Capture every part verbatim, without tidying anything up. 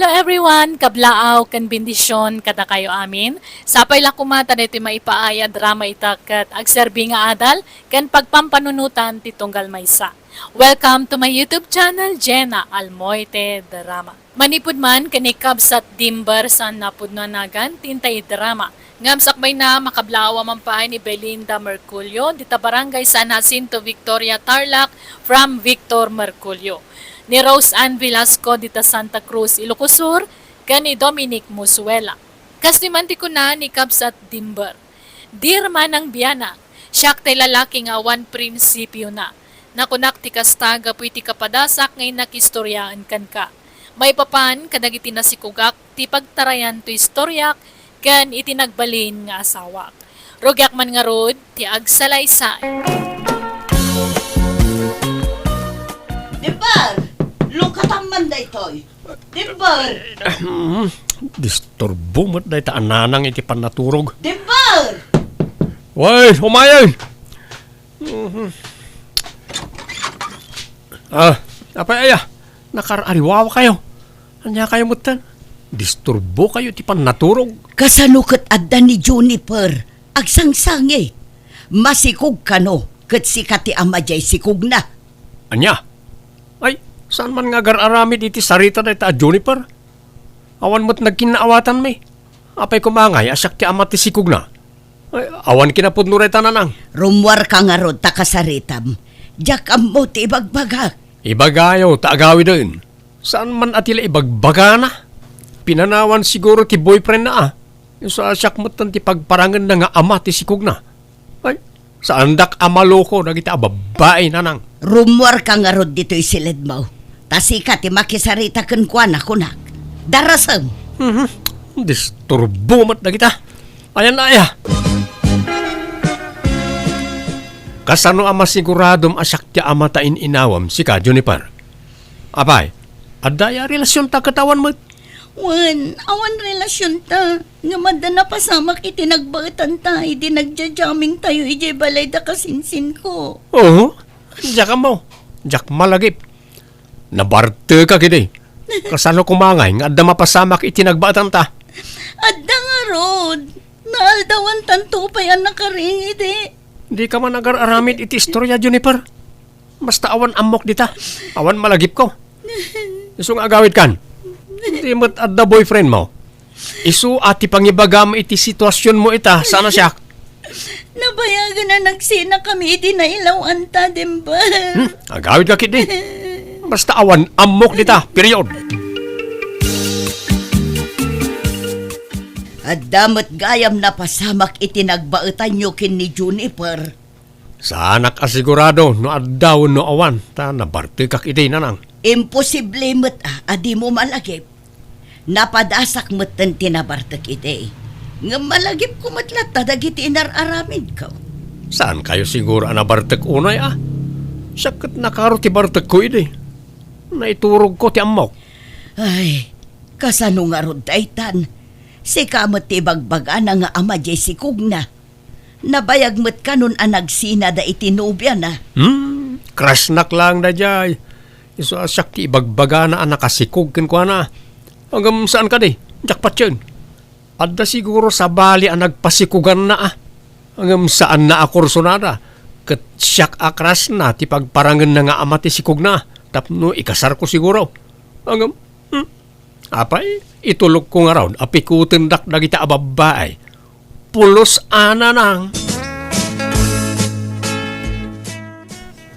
Hello everyone, kablaaw ken bendision kadakayo amin. Sapay la koma ta daytoy maipaay a drama ita ket agserbi nga adal ken pagpampanunotan ti tunggal maysa. Welcome to my YouTube channel, Jenna Almoite Drama. Manipud man ken ni Kabsat Dimber, saan napudno a nagan ti intay drama. Ngem sakbayna, makablaaw a mampaay ni Belinda Merculio, dita Barangay San Jacinto, Victoria, Tarlac, from Victor Merculio. Ni Rose Ann Velasco, dita Santa Cruz, Ilocos Sur, ken ni Dominic Musuela. Kas ni man ti kuna ni Kabsat Dimber, "Dear Manang Biana, siak tay lalaki nga awan prinsipiona. Nakunak ti kasta gapu iti kapadasak nga innak istoriaen kenka. Maipapan kadagiti nasikugak ti pagtarayan to istoriak ken iti nagbalin nga asawak. Rugiak man ngarud ti agsalaysay." Dimber! Lungkatam man daytoy! Dimber! Ahem. Disturbo met dayta a nanang iti pannaturog. Dimber! Wen, umayen! Mhm. Ah, apay aya? Nakar-ariwawakayo. Ania kayo metten? Disturbo kayo ti pannaturog. Kasano ket adda ni Juniper? Agsangsangit. Masikog kano ket sika ti ama diay sikogna. Ania? Ay, saan man nga agar-aramid iti sarita dayta a Juniper? Awan met nagkinnaawatanmi. Apay koma ngay a siak ti ama ti sikogna? Ay, awan kinapudno dayta, nanang. Rummuarka ngarud ta kasaritam. Diak ammo ti ibagbagak. Ibagayo ta agawiden. Saan man a ti la ibagbagana? Pinanawan siguro ti boyfriendna a. Isu a siak metten ti pagparangenna nga ama ti sikogna. Ay, saandak a maloko dagiti a babbai, nanang. Rummuarka ngarud ditoy siledmo. Ta sika ti makisarita kenkuana, kunak. Darasem! Mhm. Disturbo met dagita. Ayan na aya. Kasano a masiguradom a siak ti ama ta in-inawam, sika, Juniper? Apay, adda aya a relasionta ket awan met? Wen, awan relasionta. Ngem adda napasamak iti nagbaetanta idi nagja-jammingtayo idiay balay da kasinsinko. Oo, diak ammo. Diak malagip. Nabartekak idi. Kasano koma ngay nga adda mapasamak iti nagbaetanta? Adda ngarud. Naaldawantanto pay a nakaring idi. Dika man agar-aramid iti istorya, Juniper. Basta awan ammok dita. Awan malagipko. Isu nga agawidkan. Di met adda boyfriendmo. Isu a ti pangibagam iti situasionmo ita, saan a siak. Nabayagen a nagsinakami idi nailaw-anta, Dimber. Hmm, agawidka ketdi. Basta awan ammok dita, period. Adda met gayam napasamak iti nagbaetanyo ken ni Juniper. Saanak a sigurado no adda wenno awan, ta nabartekak idi, nanang. Imposible met a, a dimo malagip. Napadasak metten ti nabartek idi. Ngem malagipko met latta dagiti inar-aramidko. Saankayo siguro a nabartek unay a? Siak ket nakaro ti bartekko idi. Naiturogko ti ammok. Ay, kasano ngarud daytan? Sika met ti ibagbagana nga ama diay sikogna. Nabayag met kanon a nagsinada iti nobiana. Hmm, crushnak laeng daydiay. Isu a siak ti ibagbagana a nakasikog kenkuana. Ngem saan kadi, diak patien. Adda siguro sabali a nagpasikuganna a. Ngem saanna a kursonada. Ket siak a crushna ti pagparangenna nga ama ti sikogna tapno ikasarko siguro. Ngem, hmm, Apay, itulokko ngarud a pikutendak dagita a babbai. Pulos a nanang.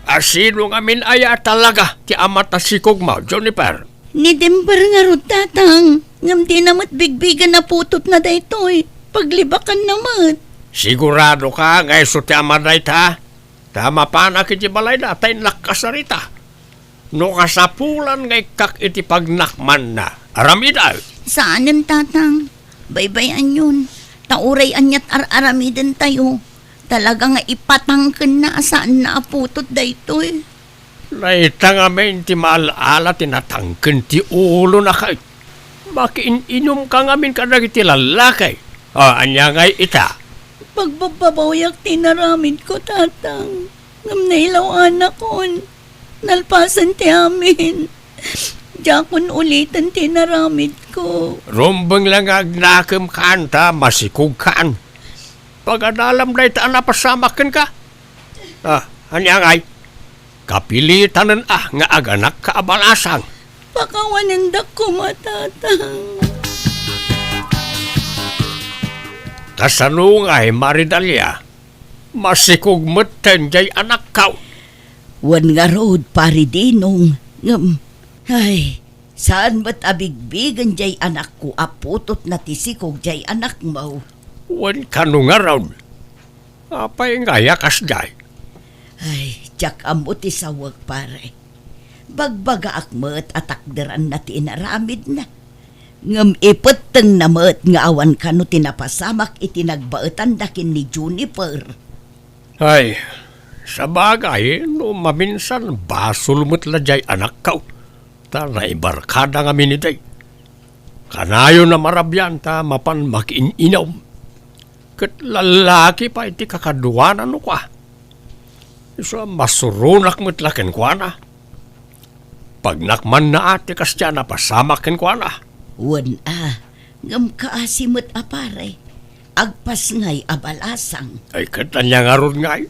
A sino ngamin aya talaga ti ama ta sikogmo, Juniper? Ni Dimber ngarud, tatang. Ngem dina met bigbigen a putotna daytoy. Paglibakanna met. Sigurado ka nga isu ti ama dayta? Ta mapanak iti balayda ta innak kasarita. No kasapulan nga ikkak iti pagnakmanna, aramida. Saanen, tatang. Baybay-anyon. Ta uray aniat ar-aramidentayo, talaga nga ipatangkenna a saanna a putot daytoy. Dayta ngamin ti maal-ala ti natangken ti ulona ket. Makiin-inumka ngamin kadagiti lallaki. O, ania ngay ita? Pagbabbabawiak ti inaramidko, tatang. Ngem nailaw-anakon. Nalpasen ti amin. Diakon uliten ti inaramidko. Rumbeng la nga agnakem kan ta masikog kan. Pagadalam dayta a napasamak kenka. Ah, ania ngay? Kapilitanen a nga aganakka a balasang. Pakawanendak koma, Tatang. Kasano ngay, Maridalia? Masikog metten jay anakkaw. Wen ngarud, Pari Dinong, ngem, ay, saan met a bigbigen jay anakko a putotna ti sikog jay anakmo. Wen kano ngarud? Apay ngay a kasdiay? Ay, diak ammo ti sawek, pare. Bagbagaak met a takderanna ti inaramidna. Ngem ipettengna met nga awan kano ti napasamak iti nagbaetanda ken ni Juniper. Ay, sabagay, no maminsan, basol met la jay anakkaw. Ta naibarkada ngamin idi. Kanayon a marabian ta mapan makiin-inom. Ket lallaki pay ti kakaduana no kua. Isu a masuronak met la kenkuana. Pagnak man a ti kasdiay a napasamak kenkuana. Wen a, ngem kaasi met a pare. Agpasngay a balasang. Ay, ket ania ngarud ngay?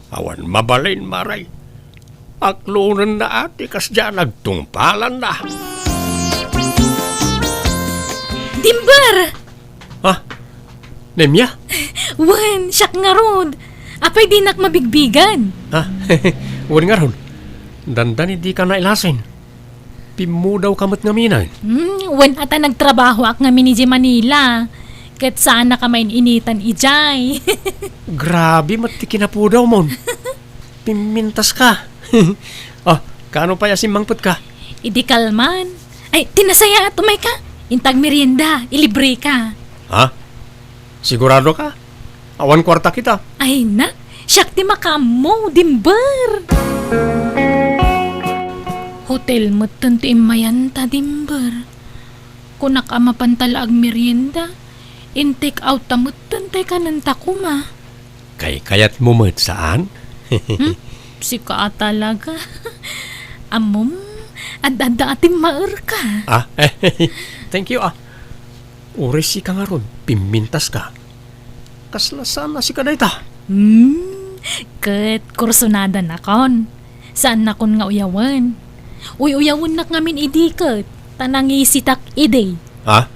Awan mabalin, mare. Aklonenna a ti kasdiay a nagtungpalanna. Dimber! Ha? Nemia? Wen, siak ngarud. Apay dinak mabigbigan? Ha? Wen ngarud. Dandani dika nailasin. Pimmudawka met ngamin. Hmm, wen a ta nagtrabahoak ngamin idiay Manila. Ket saannak a main-initan idiay. Grabe met ti kinapudawmon. Pimmintaska. Ah, kano pay a simmangpetka? Idi kalman. Ay, ti nasayaat, umayka. Inta agmerienda, ilibreka. Ha? Siguradoka? Awan kuarta kita. Ay na, siak ti makaammo, Dimber. Hotel metten ti immayanta, Dimber. Kunak a mapanta la agmerienda, in-take out ta metten tay kanenta koma. Kaykayatmo met, saan? Hmm? Sika a talaga. Ammom, ad-adda a timmaerka. Ah, thank you, ah. Uray sika ngarud, pimmintaska. Kasla saan a sika dayta? Hmm, ket kursunada nakon. Saannakon nga uyawen. Uy-uyawennak ngamin idi ket, ta nangisitak idi. Ha?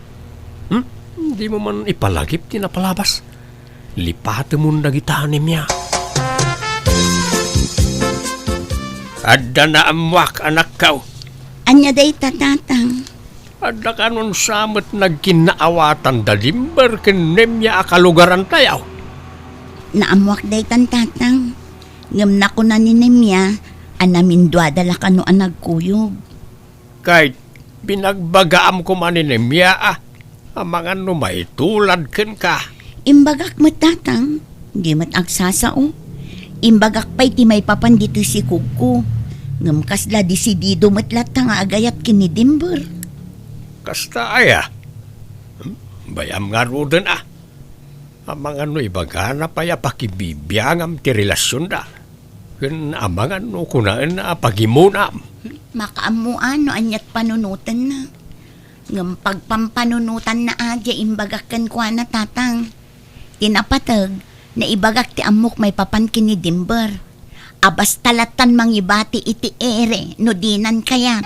Hmm? Dimo man ipalagip ti napalabas? Lipatemon dagita, Nemia. Adda naammoak, anakko. Ania dayta, Tatang? Adda kanon sa met nagkinnaawatan da Dimber ken Nemia a kalugarantayo? Naammoak daytan, Tatang. Ngem nakuna ni Nemia a naminduada la kano a nagkuyog. Ket binagbagaam koma ni Nemia a, amangan no maitulad kenka. Imbagak met, Tatang, di met agsasao. Imbagak pay ti maipapan ditoy sikogko. Ngem kasla desidido met latta nga agayat ken ni Dimber. Kasta aya? Hmm? Bay-am ngaruden a. Amangan no ibagana pay a pakibibiangam ti relasionda. Ken amangan no kunaenna a pagimunam. Makaammoan no aniat panunotenna. Ngem pagpampanunotanna a diay imbagak kenkuana, Tatang. Ti napateg, naibagak ti ammok maipapan ken ni Dimber. A basta lattan mangibati iti ere no dinan kayat.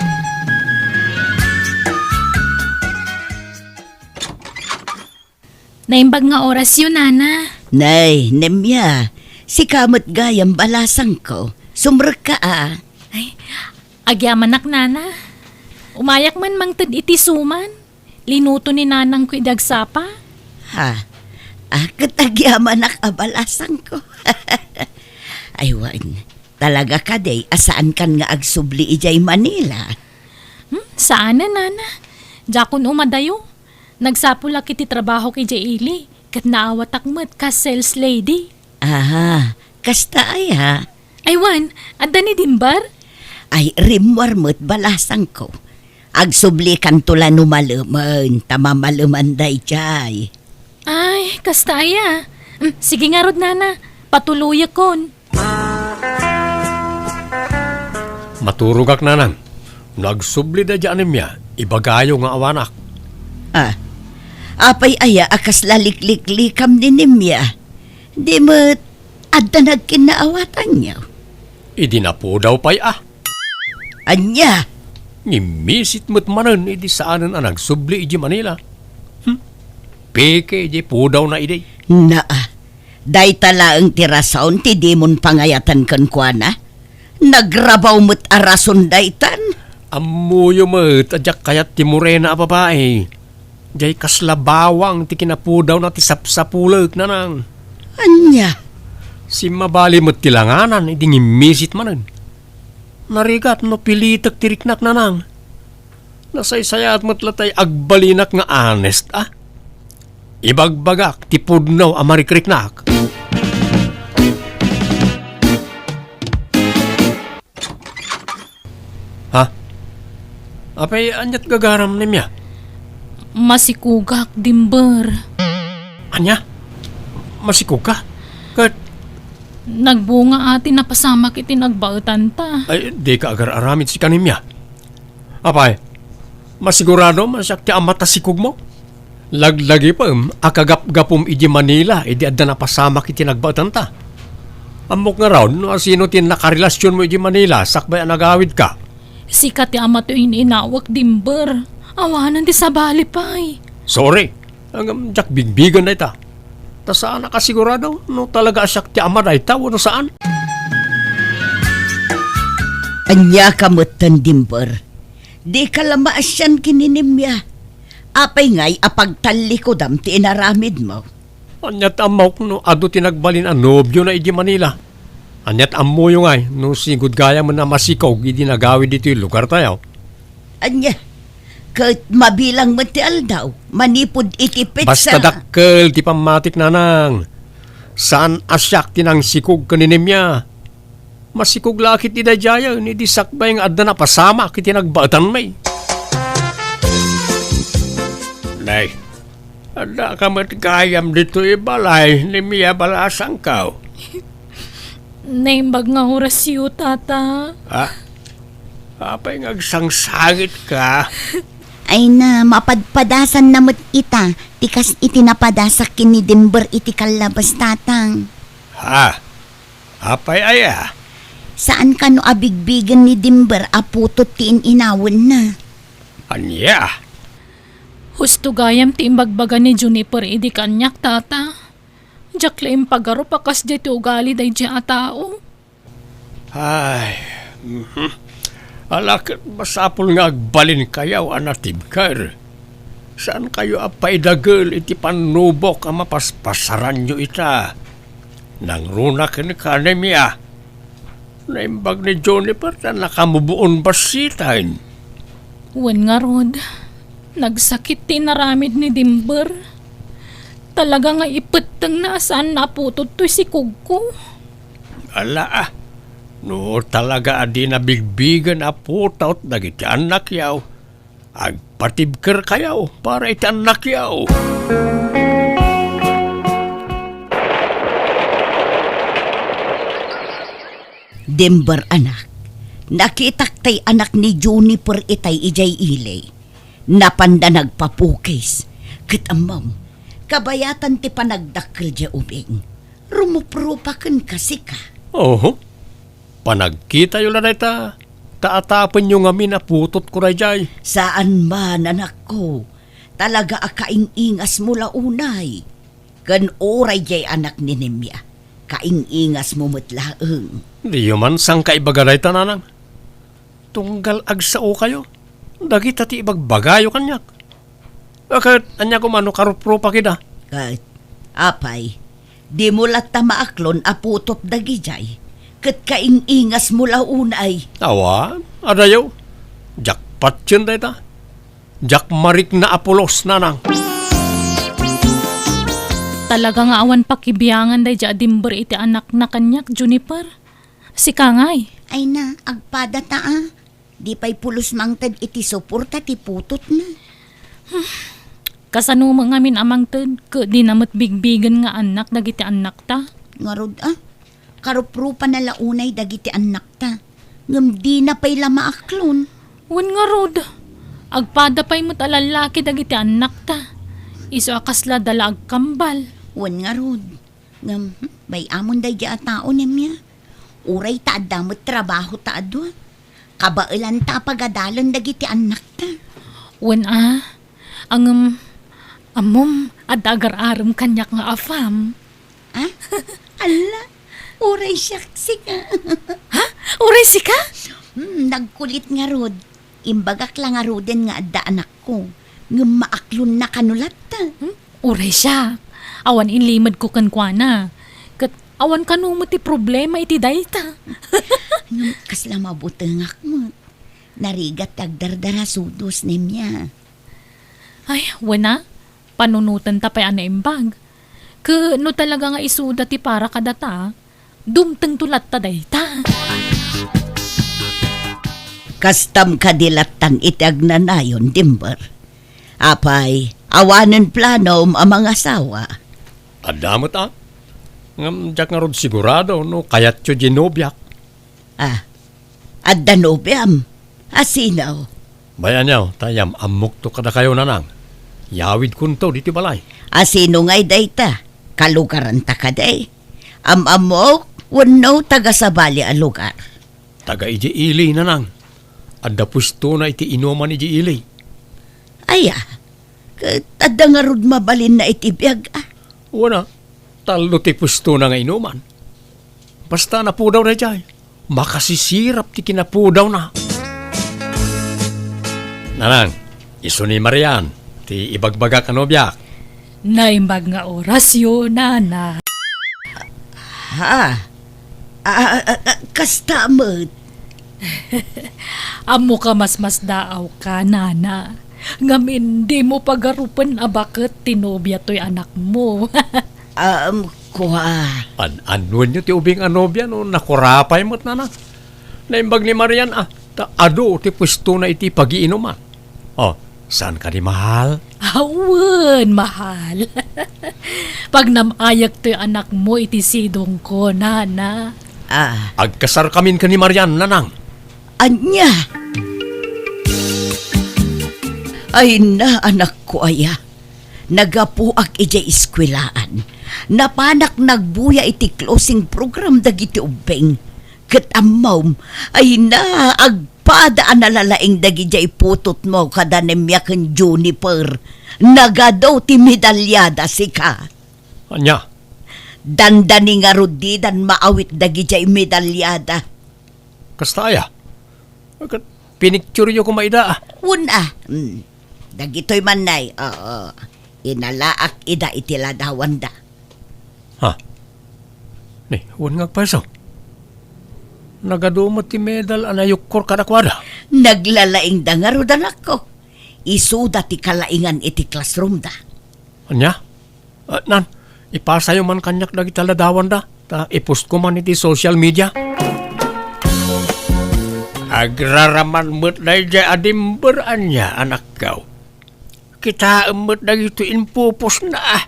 Naimbag nga orasyo, Nana. Nay, Nemia, sika met gayam balasangko. Sumrekka a. Ay, agyamanak, Nana. Umayak man mangted iti suman. Linuto ni nanangko idi agsapa. Ha? Ah, ket agyamanak a balasangko. Ay, wen, talaga kadi a saankan nga agsubli idiay Manila? Hmm, saanen, Nana. Diakon umadayo. Nagsapulak iti trabahok idiay ili, ket naawatak met kas sales lady. Aha, kasta aya? Ay, wen, adda ni Dimber? Ay, rimmuar met balasangko. Agsublikanto la no malemen, ta mamaleman daydiay. Ay, kasta aya? Mm, sige ngarud, Nana. Patuloyekon. Maturogak, Nanang. No agsubli daydiay a Nemia, ibagayo nga awanak. Ah, apay aya a kasla likliklikam ni Nemia? Di met adda nagkinnaawatanyo? Idi napudaw pay a. Ania? Ngimmisit met manen idi saanen a nagsubli idiay Manila. Hmm? Peke idiay pudawna idi. Naa, dayta laeng ti rason ti dimon pangayatan kenkuana. Nagrabaw met a rason daytan. Ammoyo met a diak kayat ti morena a babai. Diay kasla bawang ti kinapudawna ti sapsapulek, Nanang. Ania? Simmabali met ti langanan idi ngimmisit manen. Narigat no pilitek ti riknak, Nanang. Nasaysayaat met latay agbalinak nga honest, a? Ibagbagak ti pudno a marikriknak. Ha? Apay, aniat gagaram, Nemia? Masikugak, Dimber. Ania? Masikugka? Ket nagbunga a ti napasamak iti nagbaetanta. Ay, dika agar-aramid sika, Nemia. Apay, masiguradom a siak ti ama ta sikugmo? Laglagipem a kagapgapum idiay Manila idi adda napasamak iti nagbaetanta. Ammok ngarud no asino ti nakarelasionmo idiay Manila sakbay a nagawidka. Sika ti ama ti in-inawek, Dimber. Awanen ti sabali pay. Sorry, ngem diak bigbigen dayta. Ta saanak a sigurado no talaga a siak ti ama dayta wenno saan. Ania ka metten, Dimber? Dika la maasian ken ni Nemia. Apay ngay a pagtallikudam ti inaramidmo? Aniat ammok no adu ti nagbalin a nobiona idiay Manila? Aniat ammoyo ngay no sigud gayamen a masikog idi nagawid ditoy lugartayo? Ania? Ket mabilang met ti aldaw manipud iti petsa. Basta dakkel ti pammatik, Nanang. Saan a siak ti nangsikog ken ni Nemia. Masikog la a ketdi daydiayen idi sakbay nga adda napasamak iti nagbaetanmi. Nay, addaka met gayam ditoy balay, Nemia, balasangko. Naimbag nga orasyo, Tata. Ha? Apay nga agsangsangitka? Ay na, mapadpadasanna met ita, ti kas iti napadasak ken ni Dimber iti kallabas, Tatang. Ha? Apay aya? Saan kano a bigbigen ni Dimber a putot ti in-inawenna? Ania? Husto gayam ti imbagbaga ni Juniper idi kaniak, Tata. Diak la impagarup a kasdiay ti ugali daydiay a tao. Ay, mhm. Ala ket masapul nga agbalinkayo a natibker. Saankayo a paidagel iti pannubok a mapaspasaranyo ita. Nangruna kenka, Nemia. Naimbag ni Juniper ta nakamuboon bassiten. Wen ngarud, nagsakit ti inaramid ni Dimber. Talaga nga ipettengna a saan a putot toy sikogko. Ala, ah. No talaga a dina bigbigen a putot dagiti annakyo, agpatibkerkayo para iti annakyo. Dimber, anak, nakitak tay anak ni Juniper itay idiay ili. Napanda nagpapukis. Ket ammom, kabayatan ti panagdakkel diay ubing. Rumuprupa kenka, sika. Oho. Panagkitayo la dayta, ta atapenyo ngamin a putotko daydiay. Saan man, anakko. Talaga a kaing-ingasmo la unay. Ken uray diay anak ni Nemia, kaing-ingasmo met laeng. Diyo man sangkaibaga dayta, Nanang. Tunggal agsaokayo, dagita ti ibagbagayo kaniak. A, ket ania koma no karuprupak ida? Ket, apay, dimo latta maaklon a putot dagidiay, ket kaing-ingasmo la unay. Awan, adayo. Diak patien dayta. Diak marikna a pulos, Nanang. Talaga nga awan pakibiangan daydiay a Dimber iti annakna kaniak, Juniper. Sika ngay. Ay na, agpada ta a. Di pay pulos mangted iti suporta ti putotna. Kasano met ngamin a mangted, ket dina met bigbigen nga annak dagiti annakta? Ngarud a, karuprupana la unay dagiti annakta. Ngem dina pay la maaklon. Wen ngarud, agpada pay met a lallaki dagiti annakta. Isu a kasla dala agkambal. Wen ngarud, ngem, hmm, bay-amon daydiay a tao, Nemia. Uray ta adda met trabaho ta a dua, kabaelanta a pagadalen dagiti annakta. Wen a, ngem, ammom, adda agar-arem kaniak nga afam. Ah? Alla, uray siak, sika. Ha? Uray sika? Hmm, nagkulit ngarud. Imbagak la ngaruden nga adda anakko, ngem maaklonna kano latta. Hmm? Uray siak. Awan inlimedko kenkuana. Ket awan kano met ti problema iti dayta. Ngem kasla mabutengak met. Narigat ti agdardara sudos, Nemia. Ay, wen a, panunotenta pay a naimbag. Ket no talaga nga isuda ti para kadata, dumtengto latta dayta. Kastam kadi lattan iti agnanayon, Dimber? Apay, awanen planom a mangasawa? Adda met a. Ngem diak ngarud sigurado no kayatyo di nobiak. Ah, adda nobiam? Asino? Bay-anyo, ta yam-ammokto kadakayo, Nanang. Yawidkonto ditoy balay. Asino ngay dayta? Kalugaranta kadi? Am-ammok wenno taga-sabali a lugar? Taga idiay ili, Nanang. Adda puestona iti inuman idiay ili. Aya, ket adda ngarud mabalinna iti biag a? Wen a, tallo ti puestona nga inuman. Basta napudaw daydiay, makasisirap ti kinapudawna. Nanang, isu ni Marian, ti ibagbagak a nobiak. Naimbag nga orasyo, Nana. Ha? Ah, ah, ah, ah, kasta met. Ammo ka masmasdaawka, Nana. Ngamin, dimo pagarupen a baket ti nobia toy anakmo. Um, kua. An-annuenyo ti ubing a nobia no nakurapay met, Nana. Naimbag ni Marian a, ta adu ti puestona iti pagiinuman. Oh, saan kadi, mahal? Awen, mahal. Pagnam-ayak toy anakmo iti sidongko, Nana. Ah. Agkasarkamin ken ni Marian, Nanang. Ania? Ay na, anakko aya. Naggapuak idiay eskuelaan. Napanak nagbuya iti closing program dagiti ubbing. Ket ammom, ay na, agpada a nalalaing dagidiay putotmo kada Nemia ken Juniper. Nagadu ti medalyada, sika. Ania? Dandani ngarud didan maawit dagidiay medalyada. Kasta aya? Ket pinictureyo koma ida, ah. Wen a. Hmm. Dagitoy man nay, oo. Inalaak ida iti ladawanda. Ha? Ni, wen nga agpayso. Nagadu met ti medal a nayukkor kadakuada. Naglalaingda ngarud, anakko. Isuda ti kalaingan iti classroomda. Ania? Ah, nan, ipasayo man kaniak dagiti ladawanda, ta ipostko man iti social media. Agraraman met daydiay a Dimber, ania, anakko. Kitaem met dagitoy impupusna, ah.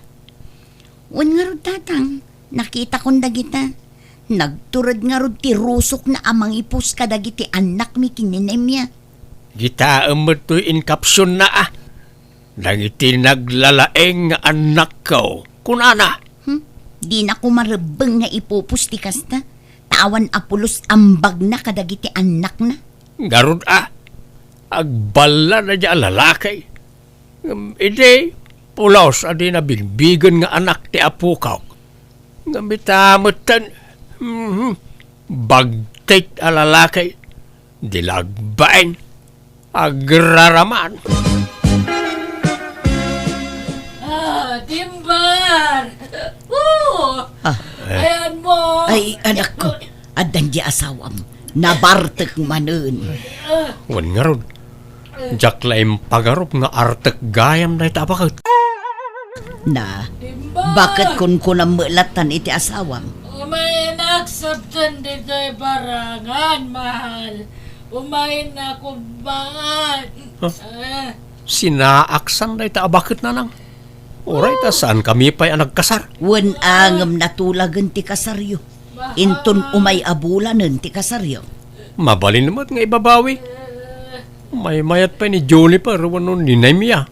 Wen ngarud, tatang, nakitakon dagita. Nagtured ngarud ti rusokna a mangipus kadagiti annakmi ken ni Nemia. Kitaem met toy inkapsionna, ah. Dagiti naglalaeng nga annakko, kunana. Hmm? Dina koma rebbeng nga ipupus ti kasta, ta awan a pulos ambagna kadagiti annakna. Ngarud a, agballa daydiay a lalaki. Ngem idi pulos a dina bigbigen nga anak ti apokak. Ngem ita metten, mhm, bagtit a lalaki. Di la agbain. Agraraman. Ah, Dimber! Woo! Ah. Ayan mo! Ay, anakko, addan di asawam. Nabartek manen. Wen ngarud, diak la impagarup nga artek gayam dayta a baket. Na, Dimber! Baket kunkunam met lattan iti asawam? Umaynak sabten ditoy barangan, mahal. Umaynak, umay. Huh? Ah. Sinaaksan dayta a baket, nanang? Uray ta saan kami pay a nagkasar. Wen a ngem natulagen ti kasaryo. Inton umay a bulanen ti kasaryo. Mabalin met nga ibabawi. Maymayat pay ni Juniper wenno ni Nemia.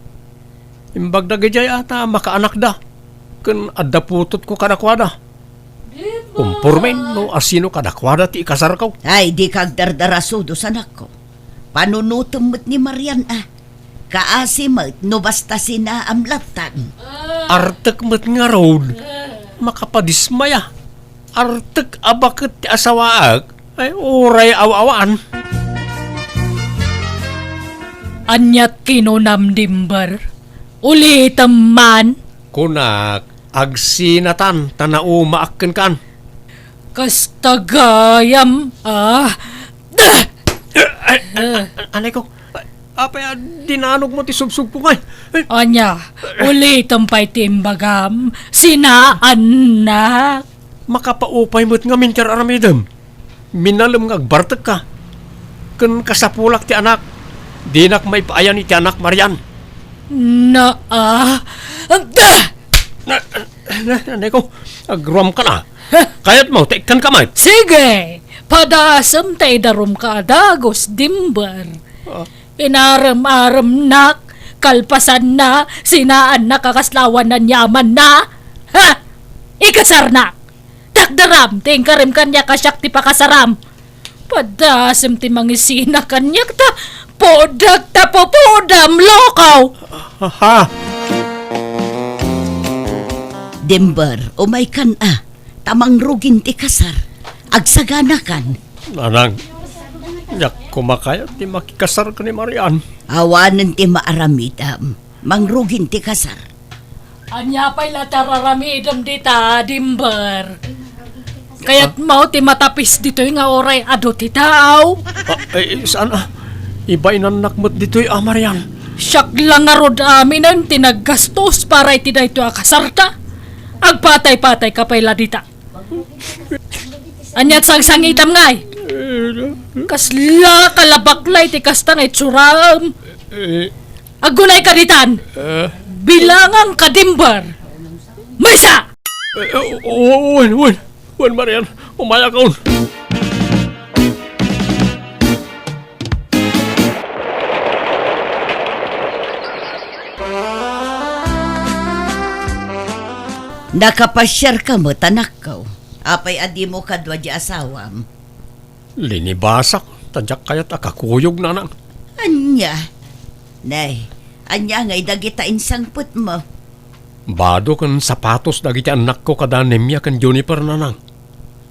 Imbag dagijay a ta makaanakda, ken adda putotko kadakuada. Kumpormen no asino kadakuada ti ikasarko. Ay, dika agdardarasudos, anakko. Panunotem met ni Marian a. Kaasi met no basta sinaam latta. Artek met ngarud, makapadismaya. Artek a baket ti asawaek, ay, uray aw-awaan. Aniat kinunam, Dimber? Ulitem man. Kunak, agsinatan ta naumaak kenkan. Kasta gayam, ah. Ay, ay, ay, anay ko. Apay a dinanogmo ti subsubko ngay? Ay. Ania, ulitem pay ti imbagam, sinaannak. Makapaupay met ngamin ti ar-aramidem. Minalem nga agbartekka. Ken kasapulak ti anak. Dinak maipaayan iti anak, Marian. Naa. Anta! Na, na, na, Neko, agruamkan a. Kayatmo, ta ikkanka met. Sige! Padasem ta idarumka a dagus, Dimber. Ah. Inarem-aremnak, kalpasanna, sinaannak a kasla awan aniamanna. Ha? Ikasarnak! Dakdaram ti inkarim kaniak a siak ti pakasaram. Padasem ti mangisina kaniak ta pudak ta pupudam, lokaw! Ha? Dimber, umaykan a, ta mangrugin ti kasar. Agsaganakan. Nanang, diak koma kayat ti makikasar ken ni Marian. Awanen ti maaramidam. Mangrugin ti kasar. Ania pay la ti ar-aramidem dita, Dimber? Kayatmo ti matapis ditoy nga uray adu ti tao? Ah, eh, saan a? Ibainannak met ditoy a, Marian. Siak la ngarud aminen ti naggastos para iti daytoy a kasarta. Agpatay-patayka pay la dita. Ania ti sangsangitam ngay? Kasla ka la bakla iti kasta nga itsuram. Eh. Aggunayka ditan. Eh. Bilangangka, Dimber. Maysa! Eh, eh, o-, o-, wen, wen. Wen, Marian. Umayakon. Nakapasiarka met, anakko. Apay a dimo kadua di asawam? Linibasak, ta diak kayat a kakuyog, nanang. Ania? Nay, ania ngay dagita insangpetmo? Bado ken sapatos dagiti annakko kada Nemia ken Juniper, nanang.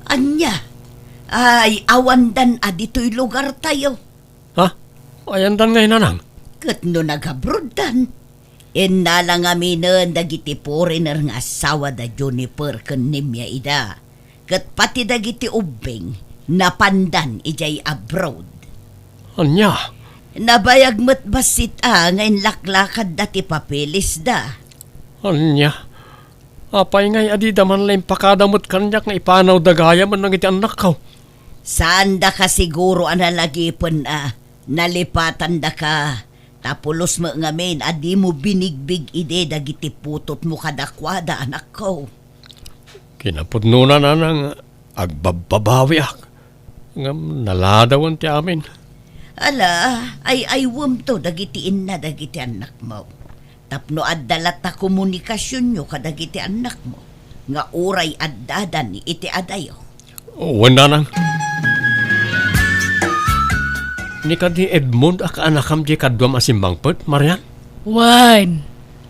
Ania? Ay, awandan a ditoy lugartayo. Ha? Ayandan ngay, nanang? Ket no nagabroddan, innala ngaminen dagiti foreigner nga asawa da Juniper ken Nemia ida, ket pati dagiti ubbing napandan idiay abroad. Ania? Nabayag met bassit a nga inlaklakadda ti papelisda. Ania? Apay ngay a dida man la impakada met kaniak nga ipanawda gayam dagiti annakko? Saandaka siguro a nalagipen a nalipatandaka, ta pulos met ngamin a dimo binigbig idi dagiti putotmo kadakuada, anakko. Kinapudnona, nanang, agbabbabawiak. Ngem naladawen ti amin. Ala, ay-aywemto dagiti inna dagiti annakmo. Tapno adda latta komunikasionyo kadagiti annakmo nga uray addadan iti adayo. Wen, nanang. Ni kadi Edmond a kaanakam diay kaduam a simmangpet, Marian? Wen,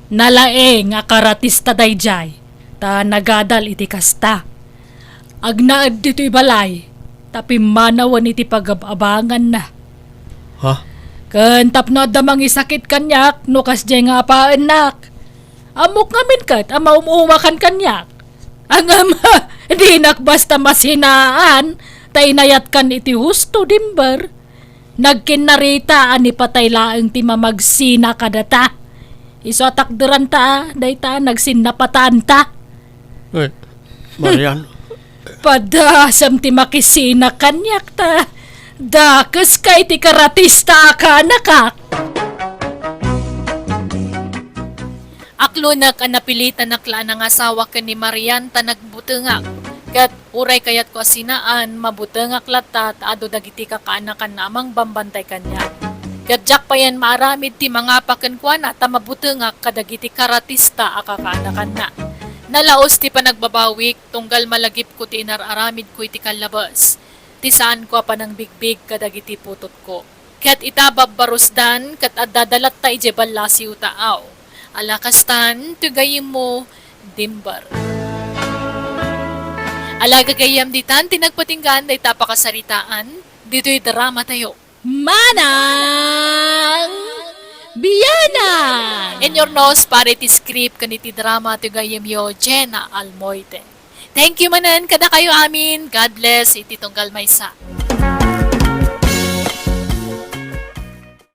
nalaing a karatista daydiay, ta nagadal iti kasta. Agnaed ditoy balay, ta pimmanawen iti pagab-abanganna. Ha? Ken tapno adda mangisakit kaniak no kasdiay nga apaennak. Ammok ngamin ket a maum-umakan kaniak. Ngem, dinak basta masinaan, ta inayatkan iti husto, Dimber. Nagkinnarita a ni patay laeng ti mamagsina kadata. Isu a takderanta, dayta a nagsinnapataanta. Eh, Marian. Padasem ti makisina kaniak ta dakeska iti karatista a kaanakak. Aklonek a napilitanak la a nangasawa ken ni Marian ta nagbutengak. Ket uray kayatko a sinaan, mabutengak latta ta adu dagiti kakaanakanna a mangbambantay kaniak. Ket diak payen maaramid ti mangapa kenkuana ta mabutengak kadagiti karatista a kakaanakanna. Nalaos ti panagbabawik tunggal malagipko ti inar-aramidko iti kallabes, ti saanko a panangbigbig kadagiti putotko. Ket ita babbarusdan ket adda dalatta idiay ballasiw taaw. Ala kastan, ti gayyemmo, Dimber. Ala gagayyem ditan ti nagpatinggaan dayta a pakasaritaan, ditoy drama tayo. Manang Bianang! In your nose, pare ti script ken iti drama ti gayyemyo, Jenna Almoite. Thank you manen kadakayo amin. God bless iti tunggal maysa.